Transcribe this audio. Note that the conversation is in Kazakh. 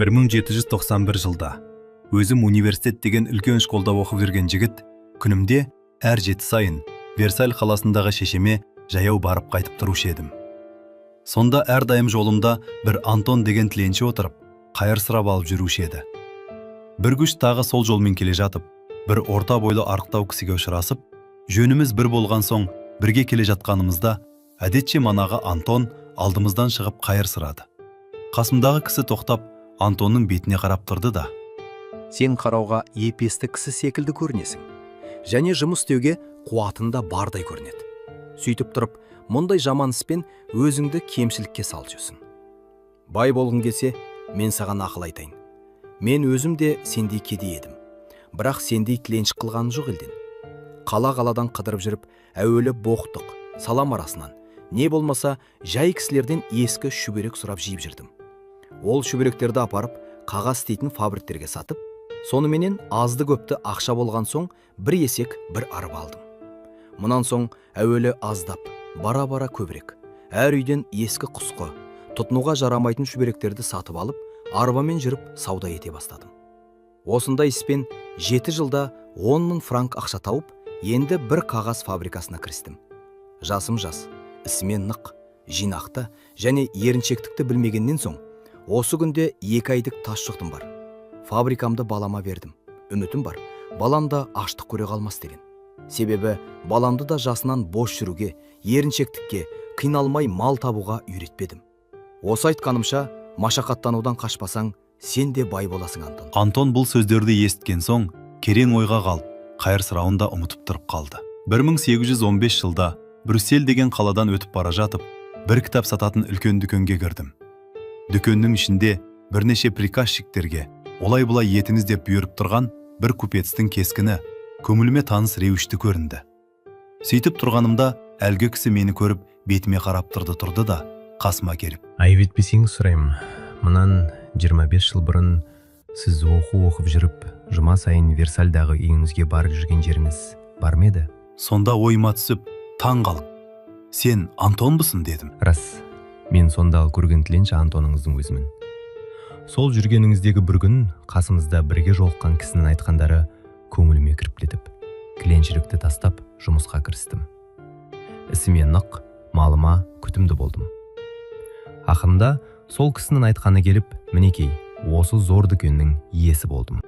1791 жылда өзім университет деген үлкен школда оқып жүрген жігіт күнімде әр жеті сайын Версаль қаласындағы шешеме жаяу барып қайтып тұрушы едім. Сонда әрдайым жолымда бір Антон деген тіленші отырып, қайыр сұрап алып жүруші еді. Бір күш тағы сол жолмен келе жатып, бір орта бойлы арықтау кісіге ұшырасып, жөніміз бір болған соң бірге келе жатқанымызда, әдетше манағы Антон алдымыздан шығып қайыр сұрады. Қасымдағы кісі тоқтап, Антонның бетіне қарап тұрды да: Сен қарауға епесті кісі секілді көрінесің және жұмыс істеуге қуатың да бардай көрінеді. Сөйтіп тұрып, мұндай жаман іспен өзіңді кемшілікке салып жүрсің. Бай болғың келсе, мен саған ақыл айтайын. Мен өзім де сендей кедей едім, бірақ сендей тіленші қылғаным жоқ. Елден, қала-қаладан қыдырып жүріп, әуелі боқтық салам арасынан, не болмаса жай кісілерден ескі шүберек сұрап жиып жүрдім. Ол шүберектерді апарып, қағаз істейтін фабриктерге сатып, соныменен азды көпті ақша болған соң, бір есек, бір арба алдым. Мұнан соң әуелі аздап, бара-бара көбірек әр үйден ескі құсқы, тұтынуға жарамайтын шүберектерді сатып алып, арбамен жүріп сауда ете бастадым. Осындай іспен 7 жылда 10 000 франк ақша тауып, енді бір қағаз фабрикасына кірістім. Жасым жас, ісіме нық, жинақты және еріншектікті білмегеннен соң, осы күнде 2 айдық тас жұқтым бар. Фабрикамды балама бердім. Үмітім бар, балам да аштық көре қалмас деген. Себебі баламды да жасынан бос жүруге, еріншектікке, қиналмай мал табуға үйретпедім. Осы айтқанымша машақаттанудан қашпасаң, сен де бай боласың, Антон. Антон бұл сөздерді есіткен соң, керең ойға қалып, қайыр сұрауын да ұмытып тұрып қалды. 1815 жылда Брюссель деген қаладан өтіп бара жатып, бір кітап сататын үлкен дүкенге кірдім. Дүкеннің ішінде бірнеше приказчиктерге олай-бұлай етіңіз деп бұйырып тұрған бір купецтің кескіні көңіліме таныс реуішті көрінді. Сөйтіп тұрғанымда әлгі кісі мені көріп, бетіме қарап тұрды тұрды да, қасыма келіп: Айып етпесеңіз, сұраймын. Мұнан 25 жыл бұрын сіз оқу оқып жүріп, жұма сайын Версальдағы үйіңізге барып жүрген жеріңіз бар ма еді? Сонда ойыма түсіп, таң қалып: «Сен Антонбысың?» – дедім. Рас, мен сондағы көрген тіленші Антоныңыздың өзімін. Сол жүргеніңіздегі бір күн қасымызда бірге жолыққан кісінің айтқандары көңіліме кіріп кетіп, тіленшілікті тастап, жұмысқа кірістім. Ісіме нық, малыма күтімді болдым. Ақырында сол кісінің айтқаны келіп, мінекей, осы зор дүкеннің иесі болдым.